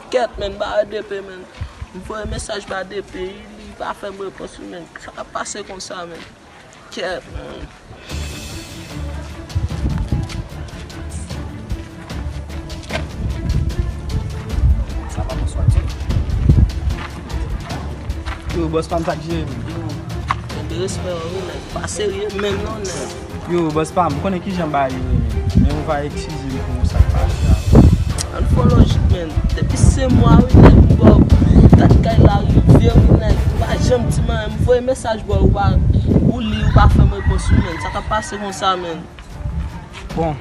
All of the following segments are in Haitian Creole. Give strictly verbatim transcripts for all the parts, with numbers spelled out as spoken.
Kèt, menn, ba yo D P, menn. M voye mesaj ba D P, li pa fè m repons, wi, menn. Sa k ap pase konsa, menn? Kèt, menn. Sa va, bonswa, ti. Yo, bòs pa m, sa k jere, menn? Yo, men de respè, wi, nèg. Pa serye menm, non, nèg. Yo, bòs pa m, m konnen kijan bagay yo ye, menn. Men ou va eskize m pou sa k pase a. Ann fè yon lojik, menn. Depi se mwa, wi, nèg, m ba w dat kay la rive, wi, nèg. Ou pa janm di m anyen, m voye mesaj ba w, ou pa, ou li, ou pa fè m repons, wi, menn. Sa k ap pase konsa, menn? Bon,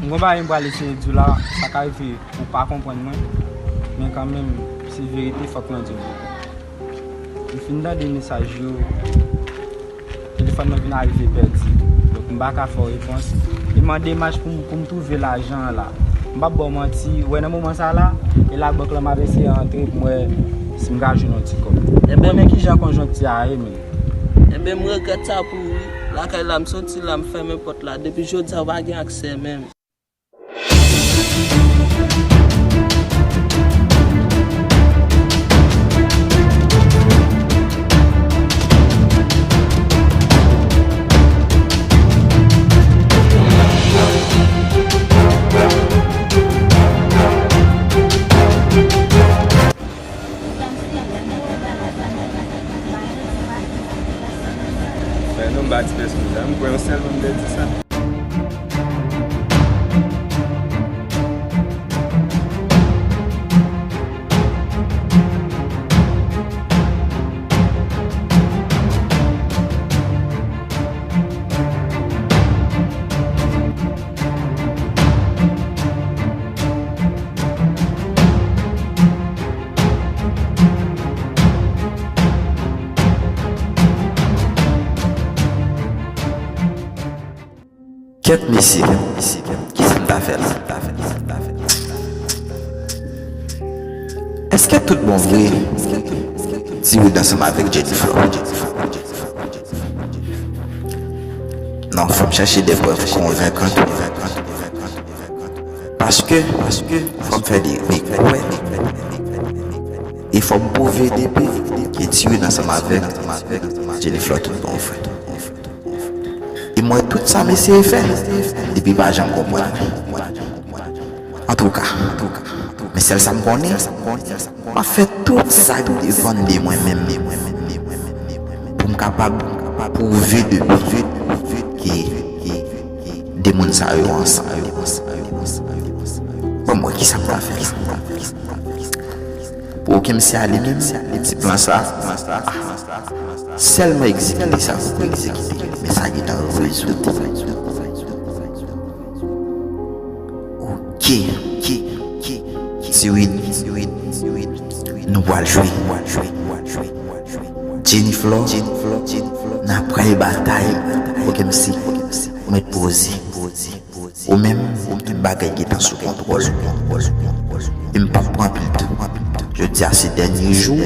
m gon bagay m pral eseye di w la, sa ka rive ou pa konprann mwen, men kanmenm, se verite, fòk mwen di w. M fin tande mesaj yo, telefòn mwen vin arive pèdi. Donk, m pa ka fè w repons. E m an demach pou m, pou m twouve lajan an la. M p ap ba w manti, ou wè nan moman sa la, e labank lan m ap eseye antre pou m wè si m ka jwenn yon ti kòb. Ou konnen kijan konjonkti a ye, menn. Enben, m regrèt sa pou ou, wi. Lakay la, m soti la, m fèmen pòt la. Depi jodi a, ou pa gen aksè menm. Fè non m pa ti pès konsa, m kwè yon sèl moun te di sa. Kèt mesye, kisa m ta fè la? Èske tout bon vre Tiwid ansanm avèk Jennifer? Non, fò m chèche de prèv konvenkan. Paske, paske, fò m fè li rekwè e fò m pwouve depi ke Tiwid ansanm avèk Jennifer tout bon vre. E m wè tout sa mesye fè, depi pa janm konprann. Antouka, men sèl sa m konnen, m ap fè tout sa k depann de mwen menm pou m kapab pwouve depi ke de moun sa yo ansanm. Bon, mwen, kisa m ta fè? Pou okenn misye ale menm, ti plan sa sèlman egzekite sa pou egzekite, men sa gentan rezoud. Ok, Tiwid, nou pral jwe. Jennifer, n ap pral batay. Ok, msi. Mèt poze. Ou menm, tout bagay gentan sou kontwòl. E m p ap pran anpil tan. Jodi a se dènye jou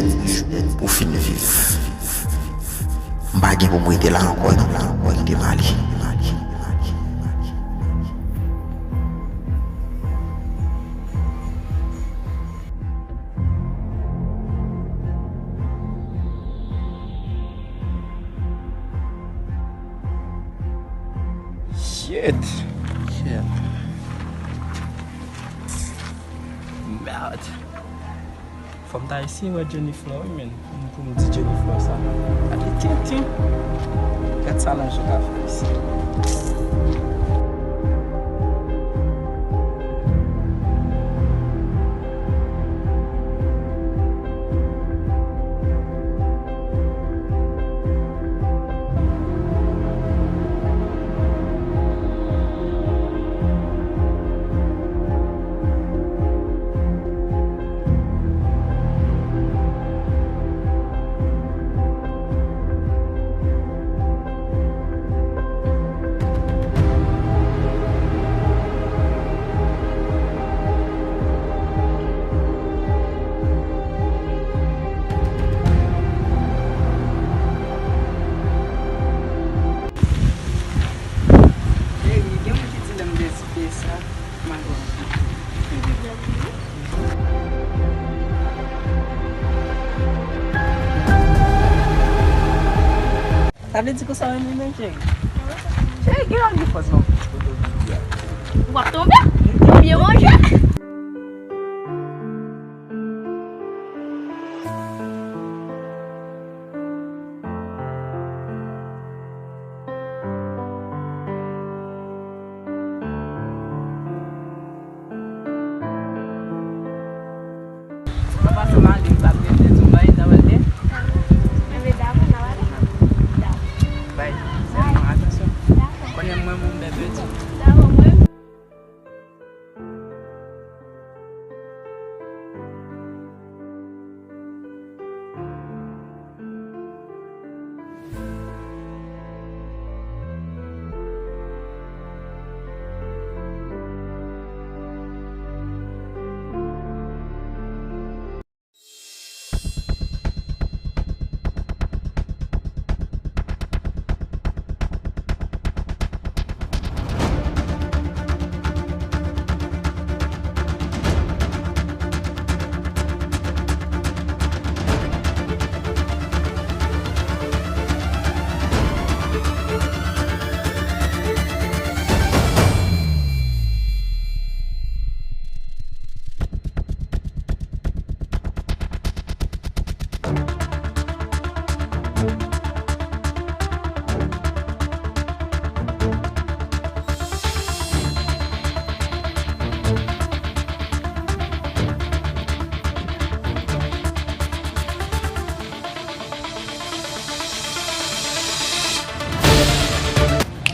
pou w fin viv. M pa gen pou m rete la ankò, non. Kite m ale. Shit. Shit. Merde. Fò m ta eseye wè Jennifer, wi, men. Pou m, pou m di Jennifer sa. Gade tenten. Gad sa Lanjou ka fè isi. Sa vle di konsa w renmen men, cheri? Cheri, gen lòt gen fòs nan. Ou ap tonbe? Ou byen manje? An pasan, m ale, m p ap rete, di m bay, n ap ale. Enben, dakò, n ap ale. Bay, sèlman atansyon. Dakò. Konnen mwen, mwen, m bèbè di. Dakò, mwen.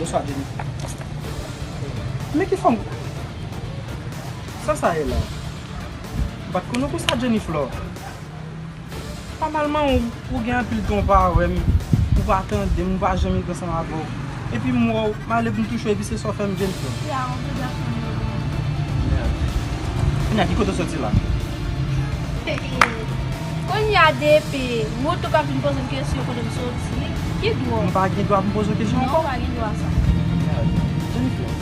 Bonswa, Jenny. Men ki fòm sa sa ye la? M pa t konnen konsa, Jenny Flor. Papa m, ou, ou gen anpil tan w pa wè m, ou pa tande m, ou pa janm ret ansanm avè w. Epi m wè w, m ale pou m touche w, epi se sa w fè m, Jenny Flor. Ya, yon ti gason m yo gen. Mèd. Kounye a, ki kote w soti la? Kounye a, depi mwen tou k ap vin poze m kesyon kote m soti, ki dwa? M pa gen dwa pou m poze w kesyon ankò? Non, ou pa gen dwa sa. Mèd. Jenny Flor,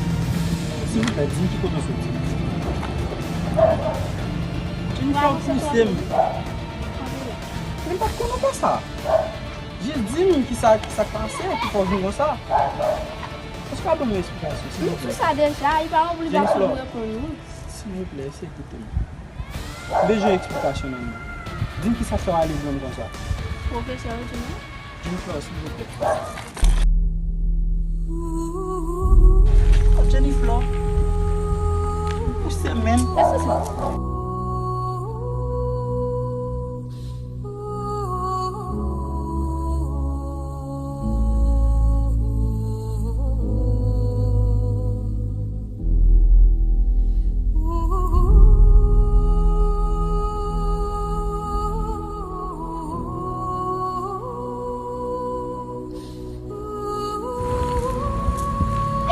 silvouplè, di m ki kote w soti. Jenny Flor, pouse m. Men m pa t konnen konsa. Jis di m kisa, kisa k pase, ki fè w vin konsa. Èske w ka ban mwen yon esplikasyon, silvouplè? M di sa deja, li pa oblije ap reponn ou. Jenny Flor, silvouplè, eseye koute m. M bezwen yon esplikasyon nan men w. Di m kisa k fè w ale jwenn konsa. Pwofesè, ou di m. Jenny Flor, silvouplè. Oh, Jenny Flor. Ou pouse m, menm. Èske se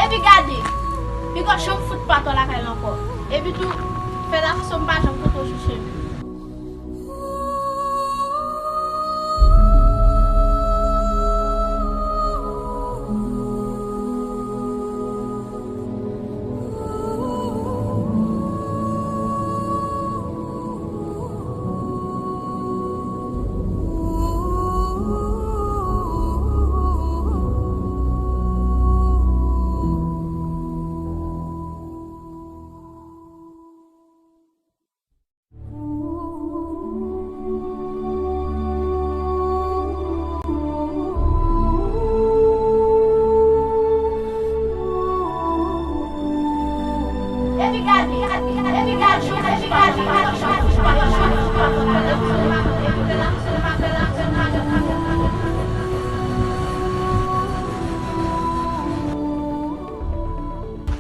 Epi gade, piga chanm fout pa tò lakay la ankò. Epi tou, fè la fason m pa janm kontan sou chemen.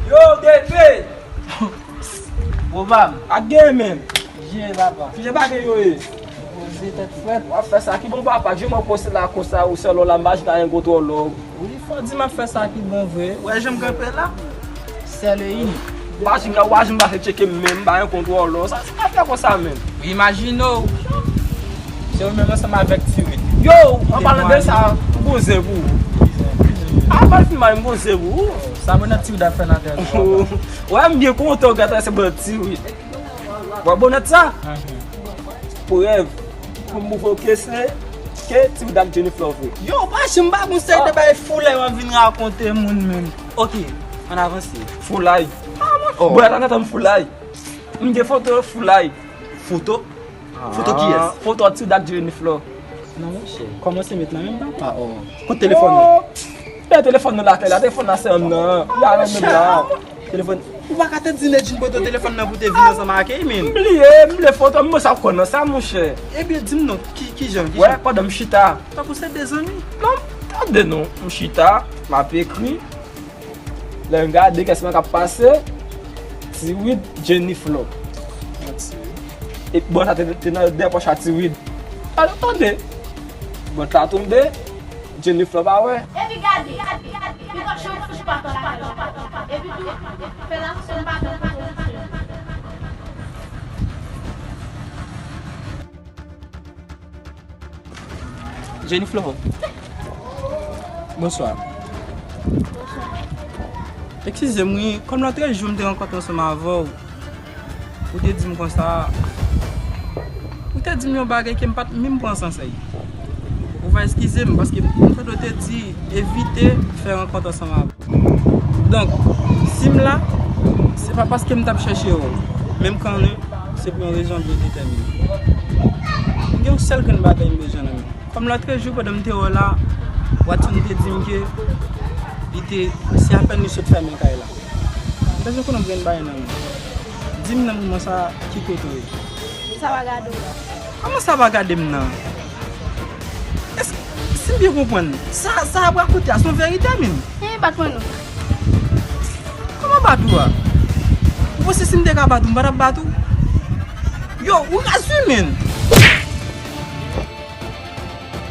Yo, D P! Pwogram. Ak gen menm. Jere papa. Ki jan bagay yo ye? Poze tèt frèt. W ap fè sa ki bon papa. Ki jan mwen poste la konsa ou sèl w la, m pa janm ka gen kontwòl w. Wi, fò di m ap fè sa ki bon vre. Ou wè jan m kanpe la? Sèl e inik. M pa janm ka, w pa janm pase tcheke m menm, m pa gen kontwòl w. Sa, sa pa fè konsa menm. Imajine w. Se ou menm ansanm avèk Tiwit. Yo, an palan de sa, m gon zen pou ou. Avan l fin mare, m gon zen pou ou. Sa mwen nan Tiwit ap fè nan tèt. Wè, m byen kontan w gate se bon Tiwit. Wè bonèt sa? Pou rèv. Pou m pwovoke se Ke Ti Wid ak Jennifer vre. Yo, pa janm pa gon seri de bagay foulay w ap vin rakonte moun menm. Ok, ann avanse. Foulay. Bwè, tann, tann, foulay. M gen foto foulay. Foto? Foto kiyès? Foto Ti Wid ak Jennifer. Non, monchè. Kòmanse met nan menm papa, oh. Kot telefòn nan? Oh! Lè telefòn nan lakay la, telefòn nan se an nan. Li a menm la. Telefòn. Ou pa ka te di Nedjine pote telefòn nan pou te vin ansanm ak Emin. M bliye, m bliye foto, m sa konn nan sa, monchè. Ebyen, di m non, ki, ki jan, ki jan? Wè, pandan m chita. Tankou se de zanmi. Non, tande non, m chita, m ap ekri. Lè m gade kès mwen k ap pase, Ti Wid, Jenny Flo. E bòt la te, te nan dèyè pòch a Ti Wid. Tande, tande. Bòt la tonbe, Jenny Flo pa wè. Epi gade, gade, gade, li pa chanje pa tan la. Epi tou, fè la sèl pa tan. Jenny Flo. Bonswa. Eskize m wi, kòm lòt jou m te rankontre ansanm avè w, ou te di m konsa, ou te di m yon bagay ke m pa t menm pran san sèye. Ou va eskize m, paske m tande w te di evite fè rankont ansanm avè m. Donk, si m la, se pa paske m t ap chèche w, men m konnen se pou yon rezon byen detèmine. M gen yon sèl grenn bagay m bezwen nan men w. Kòm lòt jou, pandan m te wè w la, Watson te di m ke li te, se apèn li sot fèmen kay la. M bezwen konnen yon grenn bagay nan men w. Di m nan moman sa a, ki kote w ye? Sa pa gade w. Kòman sa pa gade m nan? Èske, si m byen konprann, sa, sa ap rakonte a, se yon verite, min? Hen, bat mwen non. Kòman bat ou a? Ou panse si m te ka bat ou, m pa t ap bat ou? Yo, ou raz wi, min.